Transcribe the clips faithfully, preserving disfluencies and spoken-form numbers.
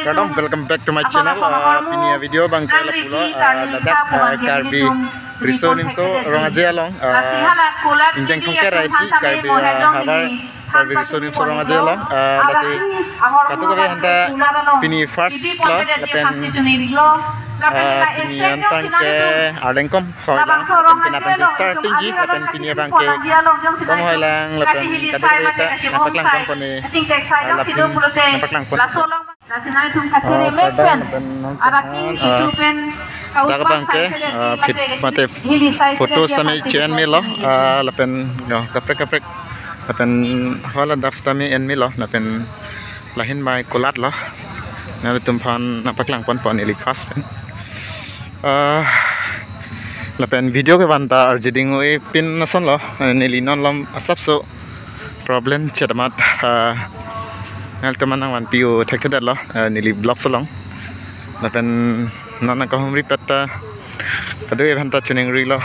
Kardom, welcome back to my channel. Ah, pini a-video abang ke lapulo, ah, ladak, ah, Karbi Riso Nimso Rong Aje along, ah, ingdeng thomkep ra isi Karbi, ah, havar Karbi Riso Nimso Rong Aje along, ah, lasi kadokave aphanta pini first lo, lapen, ah, pini an abang ke arleng kom hoilang, lapen pini abang ke starting ji, lapen pini abang ke kom hoilang, lapen kadokave ta nangpaklang ponpo ne, ah, lapen nangpaklang ponpo. Lasi nanglitum kachiri, ah, pen, lapen nang arak tahan, ah, itu pen, ah, dak abang ke, ah, fit mate photos tame chen melo, ah, lapen, yo, kaprek kaprek, lapen hala das tame en melo, lapen lahin mai kulat lo. Nanglitum aphan nangpaklang ponpo neli first pen. Ah, lapen video kevan ta arjiding oi pin ason lo, eh, neli non lom asapso problem chet amat, ah, nanglitum aphan nangvanpi-o thekthedetlo, eh, neli vlogs along. Lapen non nangkahumri pet ta kadokave aphanta chuning rilo.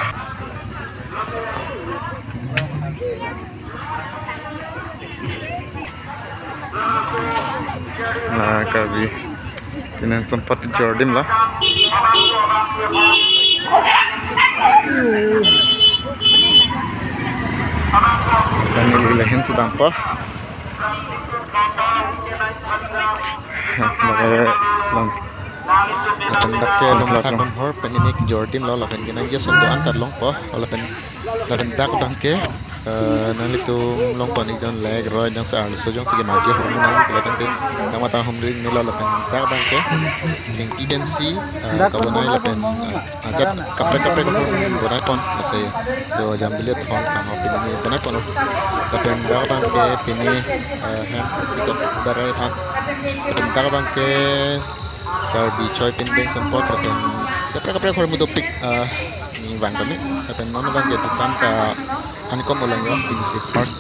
La Karbi Finance Sampat Jordim la. Kami lahin sedang po. Lapen dak ke along kardom hor pen pini Jordim lo, lapen kenangji ason do-an ta longpo, lapen, lapen dak abang ke, eh, nanglitum longpo ni jon lek roi jongsi arloso jongsi kemaji ahormu nang, lapen ke nangmatha humri ni lo, lapen dak abang ke thengpi pensi, eh, kabonai lapen, eh, ajat kaprek kaprek ahormu bonai pon, lasi do jambili athon kangho pini bonai pon. Lapen dak abang ke pini, eh, hem pick up barai an. Lapen dak abang ke Karbi choi pindeng sempot, lapen kaprek kaprek ahormu dopik, eh, ni vang kami. Lapen non abang ke dukan ta ankom olang yo, pinisi first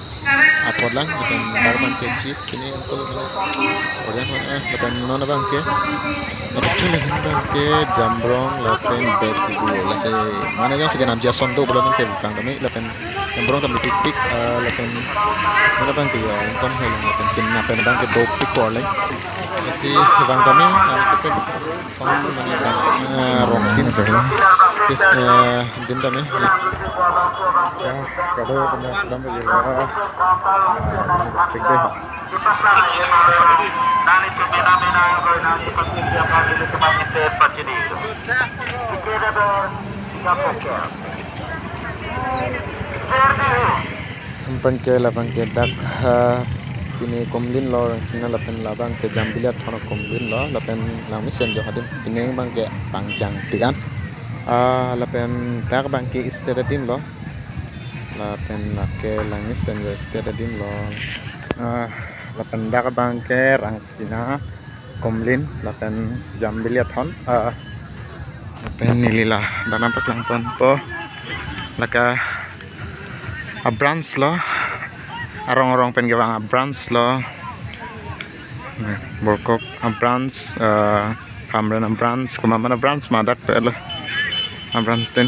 apor lang, lapen dak abang ke chief, pini uncle, olang, eh, lapen non abang ke, lapen chule hin abang ke jamrong, lapen bag ibu, lasi mane jongsi kenamji ason do pulo abang ke vang kami, lapen jamrong kami pikpik, eh, lapen non abang ke yo, ankom helang, lapen pin, lapen abang ke dopik por lang. Lasi vang kami, eh, kita Kong mane, eh, rong tin. Terus, eh, din kami. Ya, kado punya sedang bagi. Tik deh. Abang ke labang ke dak, ha, pini komlin lo, rangsina lapen labang ke jambili athon komlin lo, lapen langmesen jo adim, pini abang ke pangjang tik an. Ah, lapen dak abang ke state adim lo, lapen lake langmesen jo state adim lo. Ah, lapen dak abang ke rangsina komlin lapen jambili athon, ah, lapen neli ladak nangpaklang ponpo, lake a-branch lo, arong arong pen kevang a-branch lo, borkok a-branch, ah, Hamren a-branch, komat ma a-branch ma dak pe lo, a-branch tin,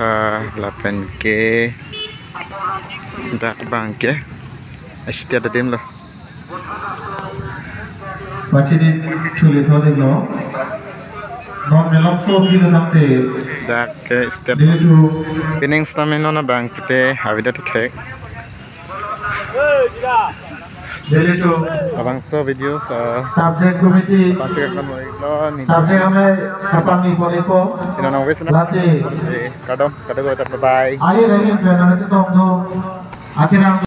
ah, lapen ke dak abang ke state adim lo. Pachini chuli thodi lo. Non melok so kilo tangte. Dak ke state. Dili tu. Pining stamina na abang pute avedetthek. Dili tu. Labangso video, eh, subject committee. Pasi akan mo iklo ni. Subject kami kapangni ponpo. Ino nang wes na. Lasi. Kardom, kardom, bye bye. Ahi lagi pena chetong do. Akhirnya